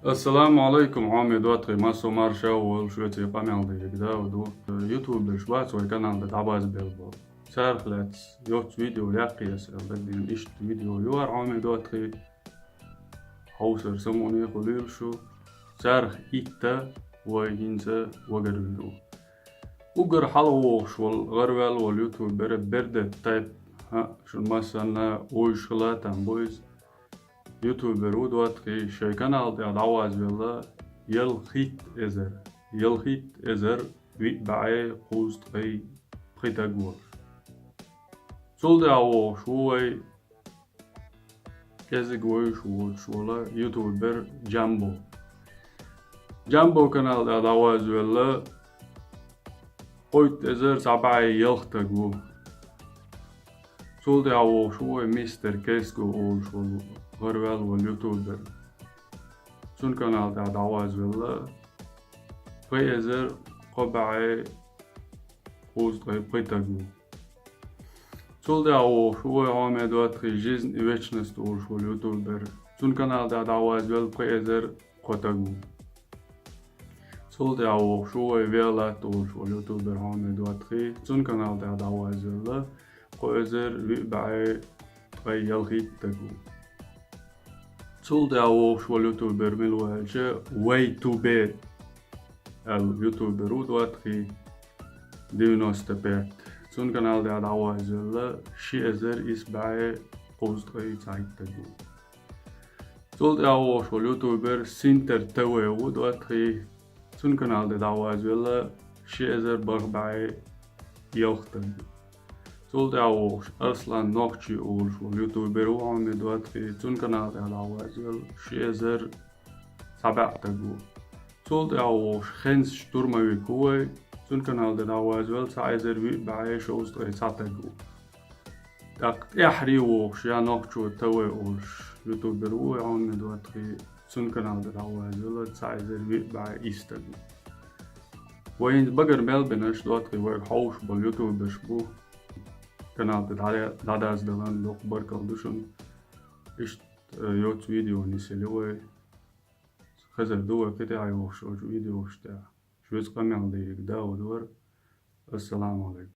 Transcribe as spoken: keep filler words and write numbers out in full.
Ассаламу алайкум, хьоме доттагӀий, массо а марша волаш веций къамел дерг да ву. Ютуберш бац вай канал тӀа дӀабазбелла болу. Царах лаьцна йоцу видео яккха еза аьлла дагадеана. Иштта видео ю хӀара, хьоме доттагӀий. Хьовсар самукъане хуьлийла шу. Царах итт вай хӀинца вагарвина ву. Уггар хьалха вогӀуш волу, гӀараваьлла волу ютубер Бердет Тайп, хӀаъ, шуна массанна вуьйш хила там бу иза. Ютубер ву доттагӀий, шайн канал тӀехь дӀавазавелла ялхитта эзар, ялхитта эзар виъ бӀе кхузткъе пхи таг волуш. Цул тӀаьхьа вогӀуш ву вай кӀезиг вуьйш воцуш волу ютубер Джамбо. Джамбо канал тӀехь дӀавазавелла кхойтта эзар цхьа бӀе ялх таг ву. Цул тӀаьхьа вогӀуш ву вай Мистер Кеско олуш волу гӀараваьлла волу ютубер. Цуьнан канал тӀехь дӀавазавелла пхи эзар кхо бӀе кхузткъе пхи таг ву. Цул тӀаьхьа вогӀуш ву вай, хьоме доттагӀий, Жизнь и вечность олуш волу ютубер. Цуьнан канал тӀехь дӀавазавелла пхи эзар кхо таг ву. Цул тӀаьхьа вогӀуш ву вай Виолетта олуш волу ютубер, хьоме доттагӀий. Цуьнан канал тӀехь дӀавазавелла кхо эзар виъ бӀе ткъе ялхитта таг ву. Цул тӀаьхьа вогӀуш волу ютубер мила ву аьлча, Вай Тубе аьлла ютубер ву доттагӀий, девяносто пять. Цуьнан канал тӀехь дӀавазавелла ши эзар исс бӀе кхузткъе цхьайтта таг ву. Цул тӀаьхьа вогӀуш волу ютубер Синтер ТВ ву доттагӀий. Цуьнан канал тӀехь дӀавазавелла ши эзар бархӀ бӀе ялх таг ву. Цул тӀаьхьа вогӀуш Арслан Нохчи олуш волу ютубер ву, хьоме доттагӀий. Цуьнан канал тӀехь дӀавазавелла ши эзар цхьа бӀе таг ву. Цул тӀаьхьа вогӀуш Хенс Штурмовик ву вай. Цуьнан канал тӀехь дӀавазавелла цхьа эзар виъ бӀе шовзткъе цхьа таг ву. ТӀаккха тӀаьххьара вогӀуш Я Нохчо ТВ олуш ютубер ву вай, хьоме доттагӀий. Цуьнан канал тӀехь дӀавазавелла цхьа эзар виъ бӀе исс таг ву. Вай хӀинца багара мел бинарш доттагӀий вайга хьовсуш болу ютуберш бу. Канал тӀе дӀа-, дӀадаздалан доккха баркалла ду шуна. Иштта, э, йоцу видео нисъелла вай. Хезар ду вай кхин тӀаьхьа йогӀуш йолчу видеош тӀехь. Шуьца къамел дийриг да ву дора. Ассаламу алайкум.